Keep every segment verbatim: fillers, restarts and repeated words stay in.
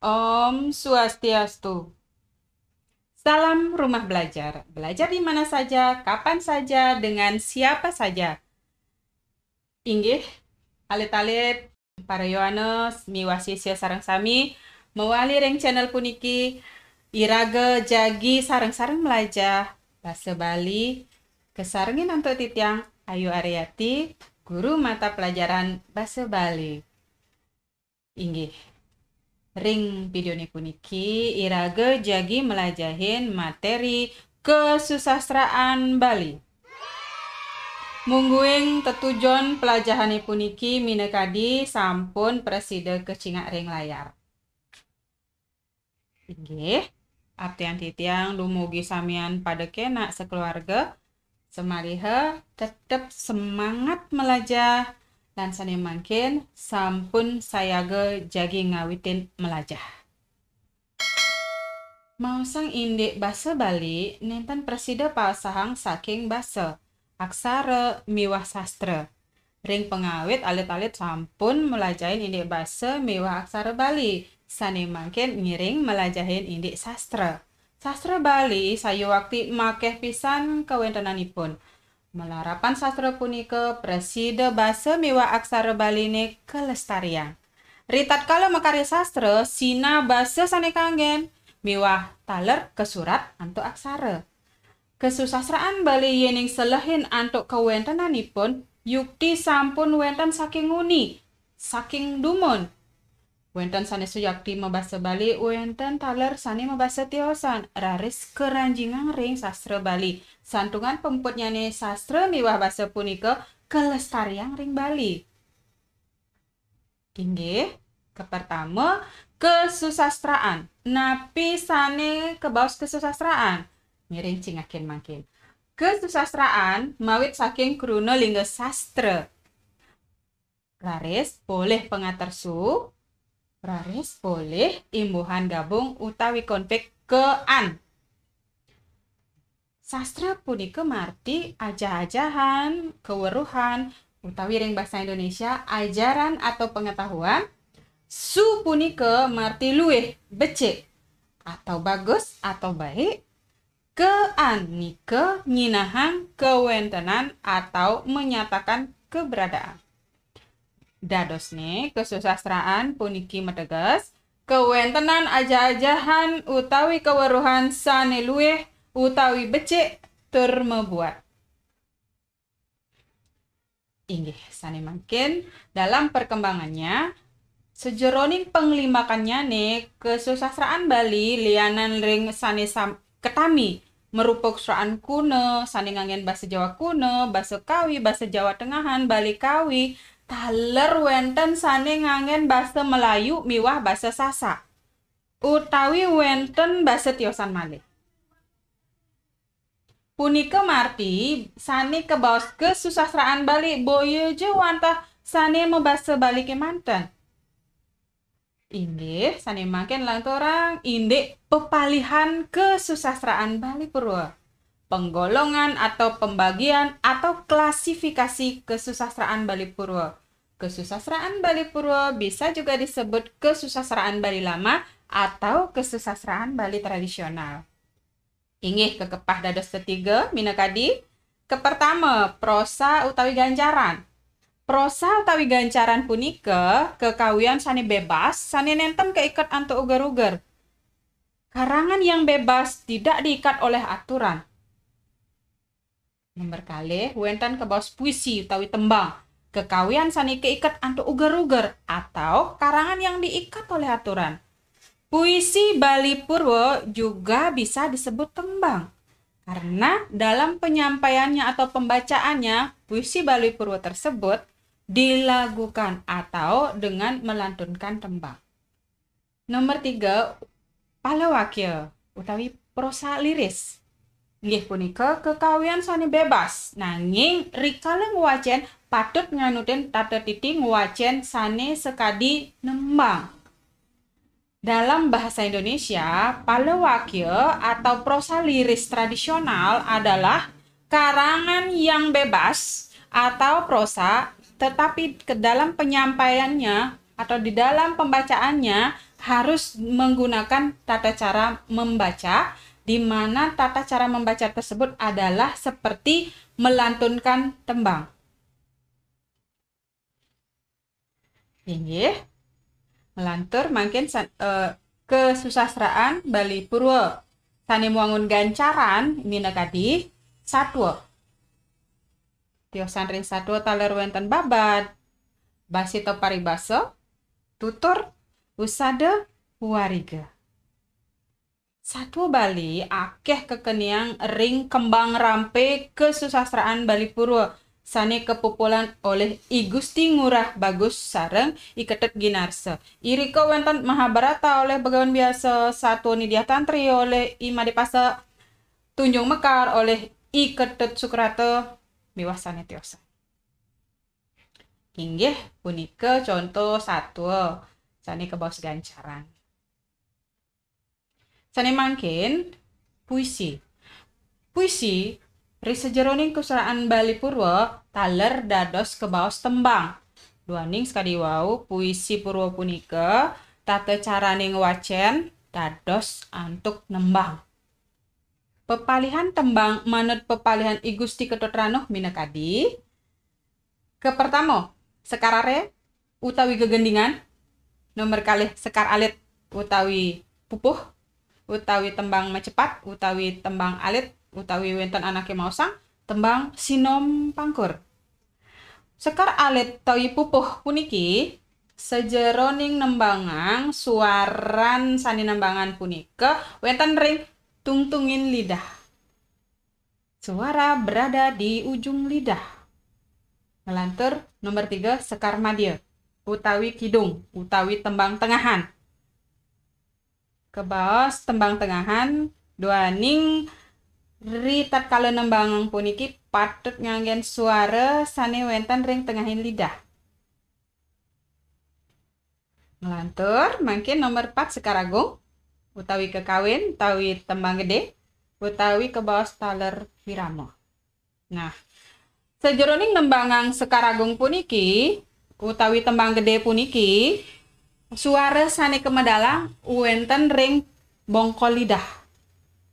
Om Swastiastu. Salam rumah belajar. Belajar di mana saja, kapan saja, dengan siapa saja. Inggih, alit-alit, para Yohanes, miwah sisia sareng sami, mawali ring channel puniki, iraga jagi sareng-sareng mlajah basa Bali, kasarengin antuk titiang Ayu Aryati, guru mata pelajaran basa Bali. Inggih. Ring vidéoné puniki, iraga jagi mlajahin materi kasusastraan Bali. Mungguing tetujon pelajahané puniki minakadi sampun prasida kacingak ring layar. Inggih, aptian titiang dumugi samian pada kénak sakeluarga, samaliha tetep semangat mlajah, lan sané mangkin sampun sayaga jagi ngawitin mlajah. Maosang indik basa Bali nénten prasida paosahang saking basa, aksara, miwah sastra. Ring pangawit alit-alit sampun mlajahin indik basa miwah aksara Bali, sané mangkin ngiring mlajahin indik sastra. Sastra Bali sayuwakti makéh pisan kawéntenanipun. Malarapan sastra punika prasida basa miwah aksara Baliné kalestariang. Ritatkala makarya sastra, sinah basa sané kanggén miwah taler kasurat antuk aksara. Kasusastraan Bali yéning selehin antuk kawéntenanipun, yukti sampun wénten saking nguni, saking dumun. Wénten sané suyakti mabasa Bali, wénten taler sané mabasa tiosan, raris karanjingang ring sastra Bali. Santungan pamuputnyané sastra miwah basa punika kalestariang ring Bali. Inggih, kapertama, kasusastraan. Napi sané kabaos kasusastraan? Ngiring cingakin mangkin. Kasusastraan mawit saking kruna lingga sastra. Raris polih pangater su, raris polih imbuhan gabung utawi konflik ke-an. Sastra punika marti ajah-ajahan, kaweruhan, utawi ring basa Indonesia, ajaran atau pengetahuan. Su punika marti luih, becik, atau bagus, atau baik. Ke-an nika nyinahang kawéntenan atau menyatakan keberadaan. Dadosné, kasusastraan puniki mateges kawéntenan ajah-ajahan utawi kaweruhan sané luih utawi becik tur mabuat. Inggih, sané mangkin dalam perkembangannya, sajeroning panglimbakannyané, kasusastraan Bali lianan ring sané sam-, katami, marupa susastraan kuna, sané nganggén basa Jawa kuna, basa Kawi, basa Jawa Tengahan, Bali Kawi, taler wénten sané nganggén basa Melayu miwah basa Sasak, utawi wénten basa tiosan malih. Punika marti sané kabaos kasusastraan Bali, boya ja wantah sané mabasa Bali kémanten. Inggih, sané mangkin lanturang indik pepalihan kasusastraan Bali Purwa. Penggolongan atau pembagian atau klasifikasi kasusastraan Bali Purwa. Kasusastraan Bali Purwa bisa juga disebut kasusastraan Bali Lama atau kasusastraan Bali tradisional. Inggih, kakepah dados tetiga, minakadi, kapertama, prosa utawi gancaran. Prosa utawi gancaran punika kakawian sané bébas, sané nénten kaiket antuk uger-uger. Karangan yang bebas tidak diikat oleh aturan. Nomor kalih, wénten kabaos puisi utawi tembang. Kakawian sané kaiket antuk uger-uger atau karangan yang diikat oleh aturan. Puisi Bali Purwa juga bisa disebut tembang. Karena dalam penyampaiannya atau pembacaannya, puisi Bali Purwa tersebut dilagukan atau dengan melantunkan tembang. Nomor tiga, palawakya utawi prosa liris. Inggih punika kakawian sané bébas, nanging rikala ngwacén patut nganutin tata titi ngwacén sané sakadi nembang. Dalam bahasa Indonesia, palawakya atau prosa liris tradisional adalah karangan yang bebas atau prosa, tetapi ke dalam penyampaiannya atau di dalam pembacaannya harus menggunakan tata cara membaca, di mana tata cara membaca tersebut adalah seperti melantunkan tembang. Inggih. Ngelantur mangkin sa-, eh, kesusastraan Bali Purwa. Sane muangun gancaran minakadi satwa. Tiosan ring satwa taler wenten babad, basita paribasa, tutur, usada, wariga. Satwa Bali akeh kekeniang ring kembang rampe kesusastraan Bali Purwa sane kapupulan olih I Gusti Ngurah Bagus sareng I Ketut Ginarsa. Irika wenten Mahabharata olih Begawan Biasa, Satwa Nidiah Tantri olih I Madepasa, Tunjung Mekar olih I Ketut Sukrata, miwah sane tiosan. Inggih punika conto satwa sane kabaos gancaran. Sane mangkin, puisi. Puisi ri sajeroning kesusastraan Bali Purwa taler dados kabaos tembang. Duaning sakadi wau, puisi Purwa punika tata carane ngwacen dados antuk nembang. Pepalihan tembang manut pepalihan I Gusti Ketut Ranuh minakadi, kapertama, sekar are utawi gegendingan, nomor kalih, sekar alit utawi pupuh, utawi tembang macepat, utawi tembang alit, utawi wenten anake maosang, tembang sinom pangkur. Sekar alit utawi pupuh puniki sajeroning nembangang suaran sane nembangan punika wenten ring tungtungin lidah. Suara berada di ujung lidah. Ngelantur nomor tiga, sekar madya utawi kidung utawi tembang tengahan. Kabaos tembang tengahan, duaning ri tatkala nembangang puniki patut nganggen suara sane wenten ring tengahing lidah. Nglantur, mangkin nomor pat, sekar agung, utawi kekawin, utawi tembang gede, utawi kabaos taler wirama. Nah, sajeroning nembangang sekar agung puniki, utawi tembang gede puniki, suara sane kamedalang wenten ring bongkol lidah.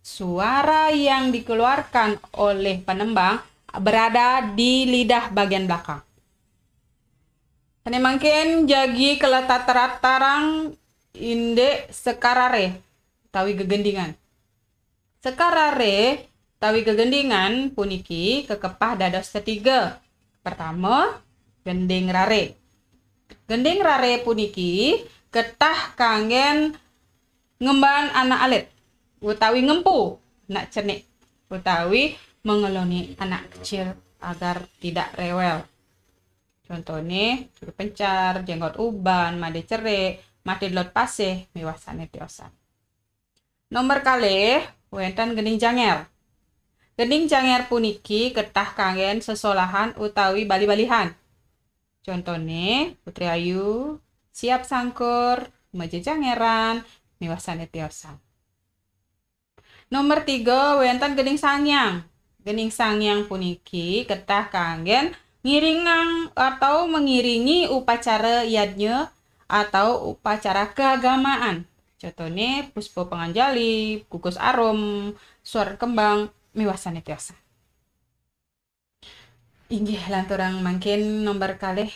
Suara yang dikeluarkan oleh penembang berada di lidah bagian belakang. Sane mangkin jagi kaletat teratarang indik sekar are utawi gegendingan. Sekar are utawi gegendingan puniki kakepah dados tetiga. Pertama, gending rare. Gending rare puniki ketah kanggen ngemban anak alit, utawi ngempu anak cenik, utawi mengeloni anak kecil agar tidak rewel. Contone, curu pencar, jenggot uban, made cerik, made delod pasih, miwah sane tiosan. Nomor kalih, wenten gending janger. Gending janger puniki ketah kanggen sesolahan utawi bali-balihan. Contone, Putri Ayu, Siap Sangkur, Meja Jangeran, miwah sane tiosan. Nomor tiga, wenten gending sangyang. Gending sangyang puniki ketah kanggen ngiringang atau mengiringi upacara yadnya atau upacara keagamaan. Contone, puspa panganjali, kukus arum, suara kembang, miwah sane tiosan. Inggih, lanturang mangkin nomor kalih,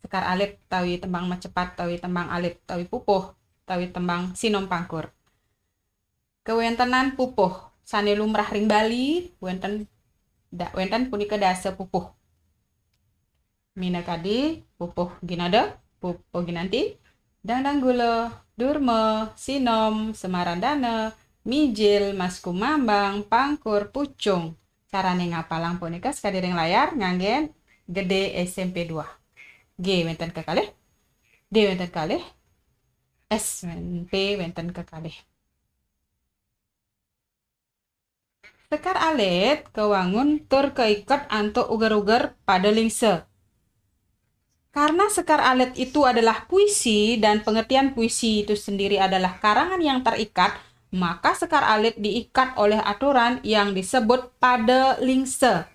sekar alit utawi tembang macepat utawi tembang alit utawi pupuh utawi tembang sinom pangkur. Kawentenan pupuh sane lumrah ring Bali, wenten da-, wenten punika dasa pupuh. Minakadi pupuh ginada, pupuh ginanti, dangdang gula, durma, sinom, semarandana, mijil, mas kumambang, pangkur, pucung. Carane ngapalang punika sakadi ring layar nganggen gede S M P dua. G wenten kekalih, D wenten kalih, S wen-, P wenten kekalih. Sekar alit kawangun tur kaiket antuk uger-uger pada lingsa. Karena sekar alit itu adalah puisi dan pengertian puisi itu sendiri adalah karangan yang terikat, maka sekar alit diikat oleh aturan yang disebut pada lingsa.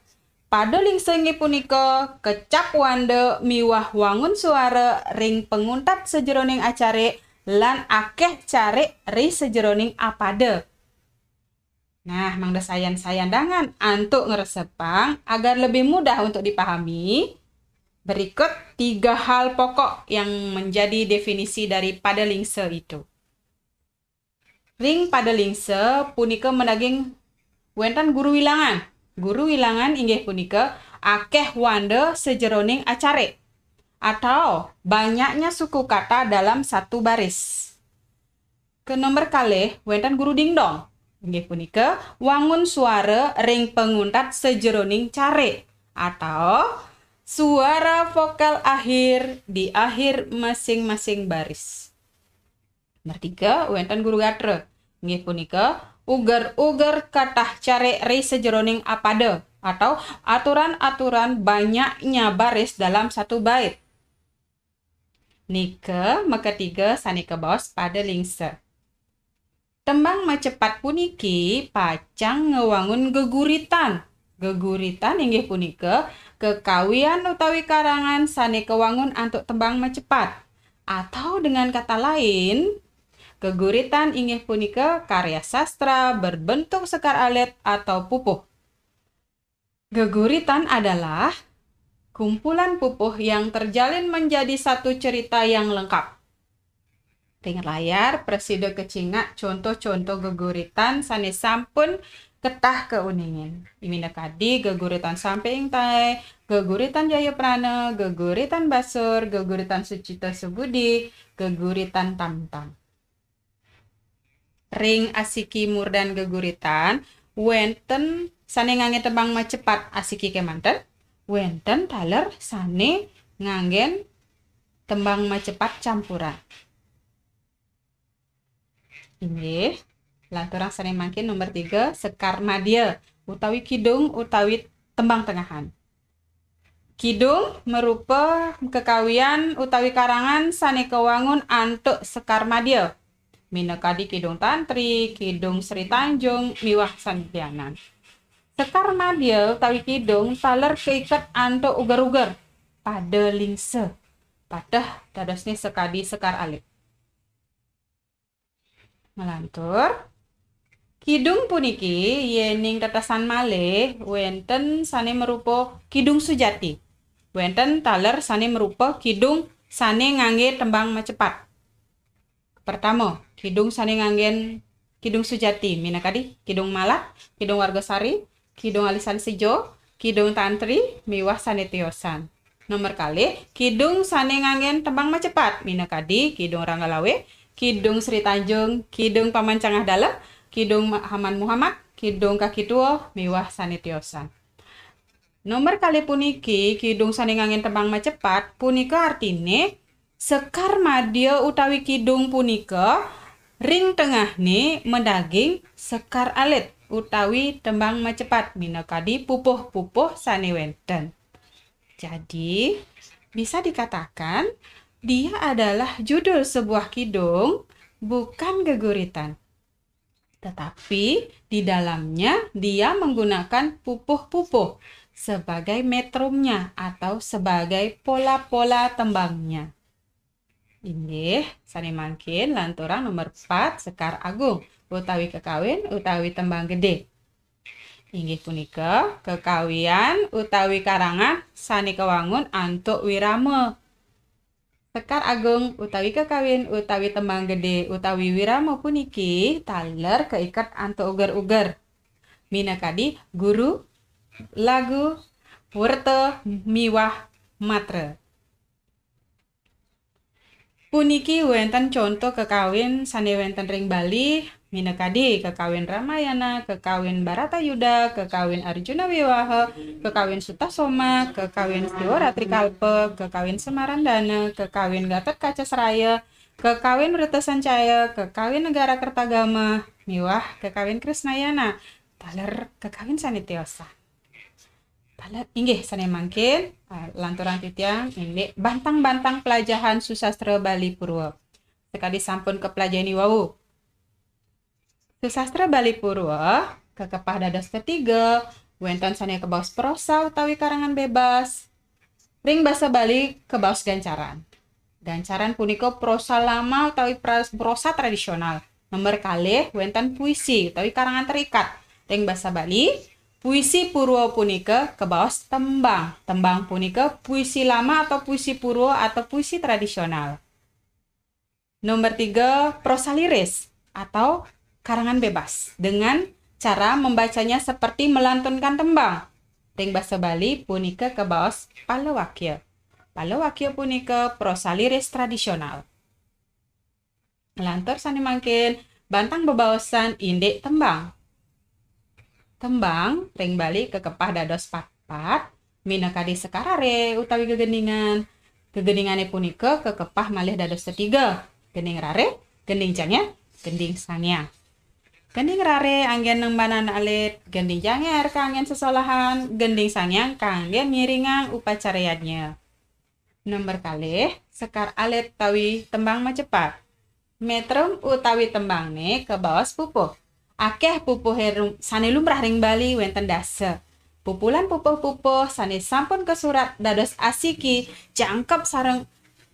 pada lingsa inggih punika kecap wanda miwah wangun suara ring panguntat sajeroning acarik lan akeh carik ri sajeroning apada. Nah, mangda sayan-sayan dangan antuk ngresepang agar lebih mudah untuk dipahami, berikut tiga hal pokok yang menjadi definisi dari pada lingsa itu. Ring pada lingsa punika madaging wenten guru wilangan. Guru wilangan inggih punika akeh wanda sajeroning acarik atau banyaknya suku kata dalam satu baris. Ke nomor kalih, wenten guru dingdong. Inggih punika wangun suara ring panguntat sajeroning carik atau suara vokal akhir di akhir masing-masing baris. Nomor tiga, wenten guru gatra. Inggih punika uger-uger katah carik ri sajeroning apada atau aturan-aturan banyaknya baris dalam satu bait. Nika makatiga sane kabaos pada lingsa. Tembang macepat puniki pacang ngwangun geguritan. Geguritan inggih punika kekawian utawi karangan sane kawangun antuk tembang macepat. Atau dengan kata lain, geguritan inggih punika karya sastra berbentuk sekar alit atau pupuh. Geguritan adalah kumpulan pupuh yang terjalin menjadi satu cerita yang lengkap. Ring layar prasida kacingak conto-conto geguritan sane sampun ketah kauningin. Minakadi geguritan Samping Tae, geguritan Jayaprana, geguritan Basur, geguritan Sucita Subudi, geguritan Tamtam. Ring asiki murdan geguritan, wenten sane ngangge tembang macepat asiki kemanten, wenten taler sane nganggen tembang macepat campuran. Inggih, lanturang sane mangkin nomor tiga, sekar madya utawi kidung utawi tembang tengahan. Kidung marupa kekawian utawi karangan sane kawangun antuk sekar madya. Minakadi Kidung Tantri, Kidung Sri Tanjung, miwah sane lianan. Sekar madya utawi kidung taler kaiket antuk uger-uger pada lingsa. Pateh dadosne sakadi sekar alit. Nglantur. Kidung puniki yening tetesan malih wenten sane marupa kidung sujati. Wenten taler sane marupa kidung sane ngangge tembang macepat. Pertama, kidung sane nganggen kidung sujati, minakadi Kidung Malat, Kidung Wargasari, Kidung Alisan Sijo, Kidung Tantri, miwah sane tiosan. Nomor kalih, kidung sane nganggen tembang macepat, minakadi Kidung Ranggalawe, Kidung Sri Tanjung, Kidung Paman Cangah Dalem, Kidung Ma-, Haman Muhammad, Kidung Kaki Tua, miwah sane tiosan. Nomor kalih puniki, kidung sane nganggen tembang macepat, punika artine sekar madya utawi kidung punika ring tengahne madaging sekar alit utawi tembang macepat, minakadi pupuh-pupuh sane wenten. Jadi, bisa dikatakan, dia adalah judul sebuah kidung, bukan geguritan. Tetapi, di dalamnya dia menggunakan pupuh-pupuh sebagai metrumnya atau sebagai pola-pola tembangnya. Inggih, sane mangkin lanturang nomor pat, Sekar Agung, utawi kekawin, utawi tembang gede. Inggih punika kekawian utawi karangan sane kawangun antuk wirama. Sekar Agung utawi kekawin utawi tembang gede utawi wirama puniki taler kaiket antuk uger-uger. Minakadi guru, lagu, werta, miwah matra. Puniki wenten conto kekawin sane wenten ring Bali, minakadi kekawin Ramayana, kekawin Baratayuda, kekawin Arjuna Wiwaha, kekawin Sutasoma, kekawin Siwa Ratri Kalpa, kekawin Semarandana, kekawin Gatot Kaca Seraya, kekawin Wreta Sancaya, kekawin Negara Kertagama, miwah kekawin Krisnayana. Taler kekawin sane tiosan. Taler, inggih, sane mangkin, ah, lanturang titiang indik bantang-bantang pelajahan susastra Bali Purwa. Sakadi sampun kapelajahne wau. Susastra Bali Purwa, kakepah dados ketiga, Wénten sané kabaos prosa utawi karangan bébas. Ring basa Bali kabaos gancaran. Gancaran punika prosa lama utawi pras-, prosa tradisional. Nomor kalih, wénten puisi utawi karangan terikat. Ring basa Bali, puisi purwa punika kabaos tembang. Tembang punika puisi lama atau puisi purwa atau puisi tradisional. Nomor tiga, prosa liris atau karangan bebas dengan cara membacanya seperti melantunkan tembang. Ring basa Bali punika kabaos palawakya. Palawakya punika prosa liris tradisional. Lantur sané mangkin bantang bebaosan indik tembang. Tembang ring Bali kakepah dados papat, minakadi sekar rare utawi gegendingan. Gegendingané punika kakepah malih dados tetiga, gending rare, gending janger, gending sangyang. Gending rare anggén nembanang alit, gending janger kanggén sesolahan, gending sangyang kanggén ngiringang upacara yadnya. Nomor kalih, sekar alit utawi tembang macepat. Metrum utawi tembangné kabaos pupuh. Akéh pupuhé rum-, sané lumrah ring Bali wénten dasa. Pupulan pupuh-pupuh sané sampun kasurat dados asiki jangkep sareng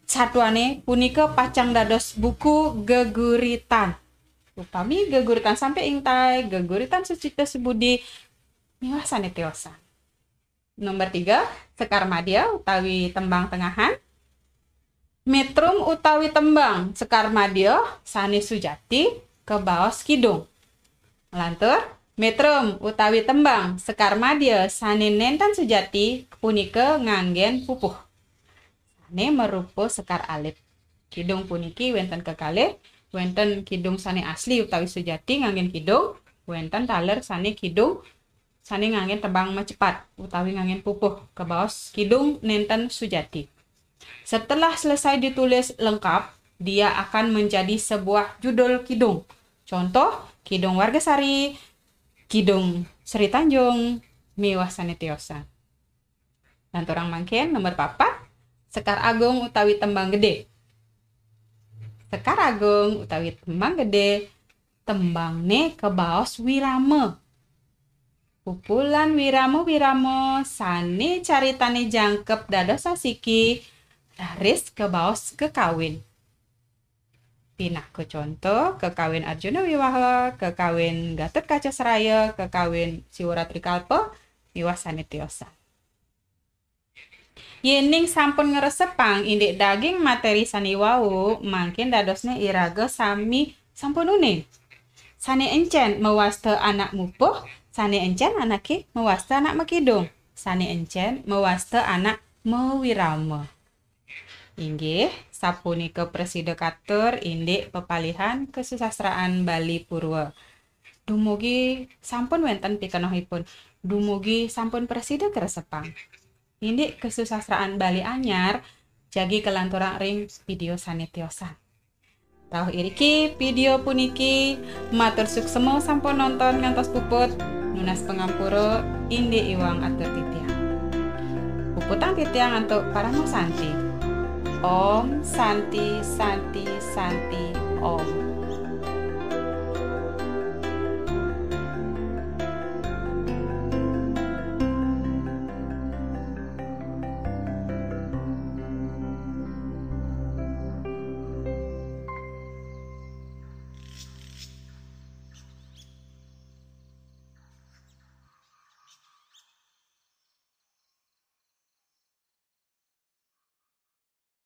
satuané punika pacang dados buku geguritan. Upami geguritan Sampi Ingtai, geguritan Sucita Subudi, miwah sané tiosan. Nomor tiga, sekar madya utawi tembang tengahan. Metrum utawi tembang sekar madya sané sujati kabaos kidung. Lantur, metrum utawi tembang sekar madya sané nénten sujati punika nganggén pupuh. Sané marupa sekar alit. Kidung puniki wénten kekalih, wénten kidung sané asli utawi sujati nganggén kidung, wénten taler sané kidung sané nganggén tembang macepat utawi nganggén pupuh, kabaos kidung nénten sujati. Setelah selesai ditulis lengkap, dia akan menjadi sebuah judul kidung. Contoh, Kidung Wargasari, Kidung Sri Tanjung, miwah sané tiosan. Lanturang mangkin, nomor papat, sekar agung utawi tembang gedé. Sekar agung utawi tembang gedé, tembangné kabaos wirama. Pupulan wirama-wirama sané caritané jangkep dados asiki, raris kabaos kakawin. Pinaka conto, kakawin Arjuna Wiwaha, kakawin Gatotkaca Seraya, kakawin Siwaratri Kalpa, miwah sané tiosan. Yéning sampun ngresepang indik daging materi sané wau, mangkin dadosné iraga sami sampun uning. Sané encén mawasta anak mupuh, sané encén anaké mawasta anak makidung, sané encén mawasta anak mawirama. Inggih, sapunika prasida katur indik pepalihan kasusastraan Bali Purwa. Dumugi sampun wénten pikenohipun. Dumugi sampun prasida kresepang indik kasusastraan Bali Anyar, jagi kalanturang ring vidéo sané tiosan. Rauh iriki vidéo puniki, matur suksema sampun nonton ngantos puput, nunas pangampura, indik iwang atur titiang. Puputang titiang antuk parama santi. Om Santi, Santi, Santi, Om.